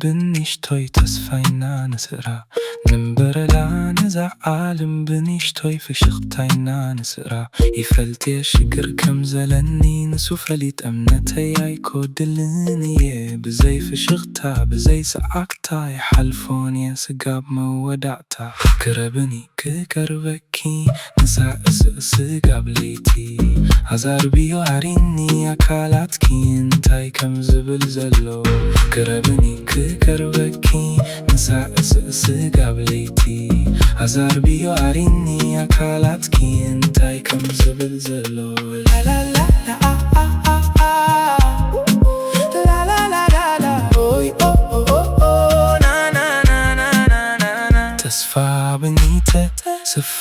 ብንሽቶይ ተስፋይና ንስእራ፣ ንንበረላ ነዛ ዓለም ብንሽቶይ ፍሽኽታይና ንስእራ። ይፈልጥየ ሽግር ከም ዘለኒ ንሱ ፈሊጥ እምነተይ ኣይኮድልን እየ። ብዘይ ፍሽኽታ ብዘይ ሰዓግታ ይሓልፎን እየ ስጋብ መወዳእታ። ክረብኒ ክቀርበኪ ንሳእ እስእ ስጋብ ለይቲ፣ ኣዛርብዮ ኣሪኒ ኣካላትኪ እንታይ ከም ዝብል ዘሎ። ክረብኒ ክቀርበኪ ንሳእ እስእ ስጋብ ለይቲ፣ ኣዛርብዮ ኣሪኒ ኣካላትኪ እንታይ ከም ዝብል ዘሎ። ላላላ ኦይ ኦ ኦ ኦ ኦ ና ና ና ና ና ና ና። ተስፋ ብኒተ ስፋ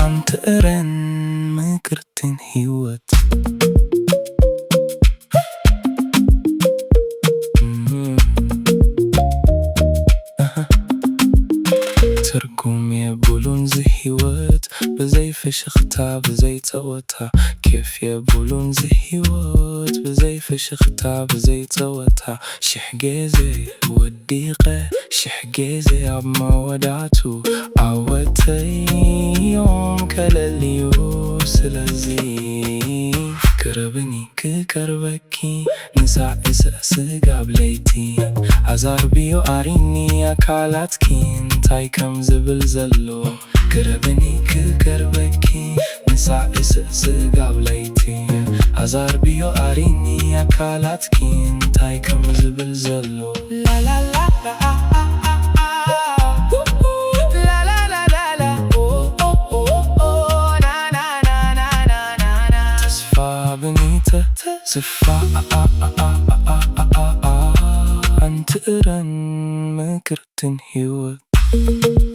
ኣንቲ እረን ምክርትን ህይወት። ትርጉም የብሉን ዝህይወት ብዘይ ፍሽኽታ ብዘይ ጸወታ። ኬፍ የብሉን ዝህይወት ብዘይ ፍሽኽታ ብዘይ ጸወታ። ሽሕ ጌዜ ወዲቐ ሽሕ ጌዜ ኣብ መወዳቱ ኣወተዮም ቀለል እዩ። ስለዚ ክረብኒ ክቀርበኪ ንሳዕ እስዕ ስጋብ ለይቲ ኣዛርብዮ ኣሪኒ ኣካላትኪ እንታይ ከም ዝብል ዘሎ። ክረብኒ ክቀርበኪ ንሳዕ እስዕ ስጋብ ለይቲ ኣዛርብዮ ኣሪኒ ኣካላትኪ እንታይ ከም ዝብል ዘሎ። ላላላ ተስፋ ብኒተ ተስፋ ኣንቲ እረን ምክርትን ህይወት።